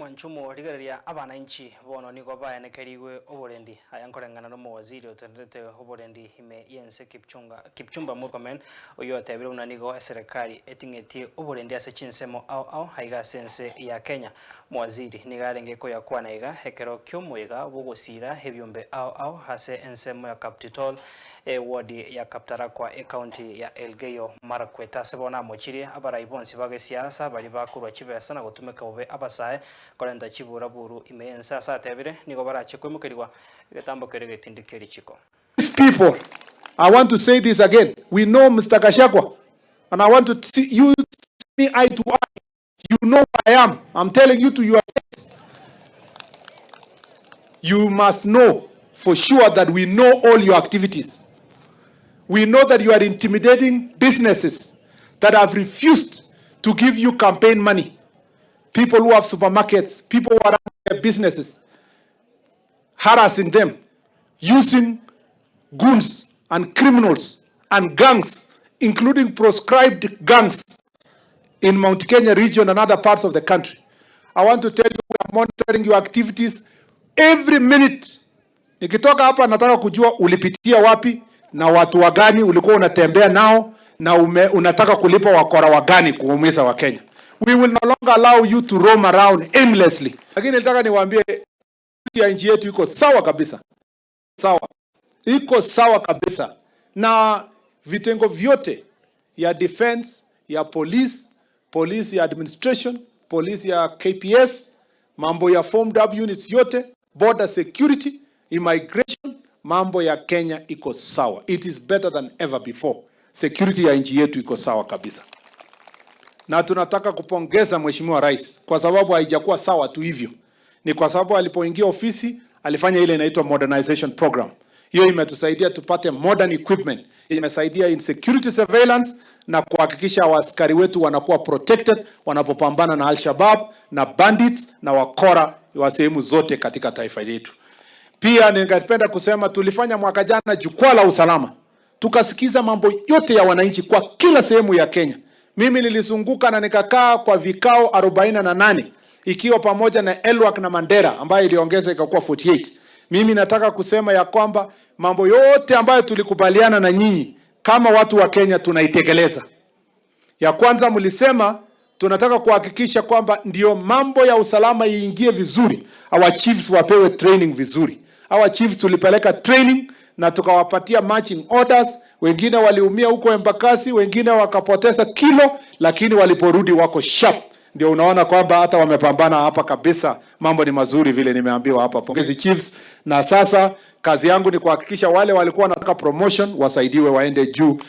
Mwanchumo rigereria abananchi bono nigo baenekerigwe oborendi aya nkoreng'ana na omowaziri otenderete oborendi ime y'ense Kipchunga Kipchumba Murkomen oyio otebire buna nigo eserekari eting'etie oborendi ase chinsemo ao ao aiga ase ense ya Kenya. Omowaziri nigo arenge koyakwana iga ekero ki'omoyega bw'ogosiira ebiombe ao ao ase ensemo ya Kaptitol Ewodi ya Kaptarakwa, ecounty ya Elgeyo Marakwet. Ase bono amochirie abarai bonsi ba gesiasa baria bakorwa chibesa na gotumeka bobe abasae korenta chiburaburu ime y'ense ase atebire nigo barache koimokerigwa egetambo keria getindi kie richiko. These people, I want to say this again. We know Mr. Gachagua, and I want to see you see me eye to eye. You know who I am. I'm telling you to your face. You must know for sure that we know all your activities. We know that you are intimidating businesses that have refused to give you campaign money. People who have supermarkets, people who are running their businesses, harassing them, using goons and criminals and gangs, including proscribed gangs in Mount Kenya region and other parts of the country. I want to tell you we are monitoring your activities every minute. Nikitoka hapa nataka kujua ulipitia wapi na watu wagani ulikuwa unatembea nao na unataka kulipa wakora wagani kuumiza Wakenya. We will no longer allow you to roam around aimlessly. Lakini nataka niwaambie ya nchi yetu iko sawa kabisa. Sawa. Iko sawa kabisa. Na vitengo vyote ya defense, ya police, police ya administration, police ya KPS, mambo ya formed up units yote, border security, immigration, mambo ya Kenya iko sawa. It is better than ever before. Security ya nchi yetu iko sawa kabisa. Na tunataka kupongeza Mheshimiwa Rais kwa sababu haijakuwa sawa tu hivyo. Ni kwa sababu alipoingia ofisi alifanya ile inaitwa modernization program. Hiyo imetusaidia tupate modern equipment, imesaidia in security surveillance na kuhakikisha askari wetu wanakuwa protected wanapopambana na Al-Shabaab na bandits na wakora wa sehemu zote katika taifa letu. Pia ningependa kusema tulifanya mwaka jana jukwaa la usalama, tukasikiza mambo yote ya wananchi kwa kila sehemu ya Kenya. Mimi nilizunguka na nikakaa kwa vikao 48 ikiwa pamoja na Elwak na Mandera ambayo iliongezwa ikakuwa 48. Mimi nataka kusema ya kwamba mambo yote ambayo tulikubaliana na nyinyi kama watu wa Kenya tunaitekeleza. Ya kwanza mlisema tunataka kuhakikisha kwamba ndio mambo ya usalama iingie vizuri, our chiefs wapewe training vizuri. Our chiefs tulipeleka training na tukawapatia marching orders. Wengine waliumia huko Embakasi, wengine wakapoteza kilo, lakini waliporudi wako sharp. Ndio unaona kwamba hata wamepambana hapa kabisa, mambo ni mazuri vile nimeambiwa hapa. Pongezi chiefs. Na sasa kazi yangu ni kuhakikisha wale walikuwa wanataka promotion wasaidiwe waende juu.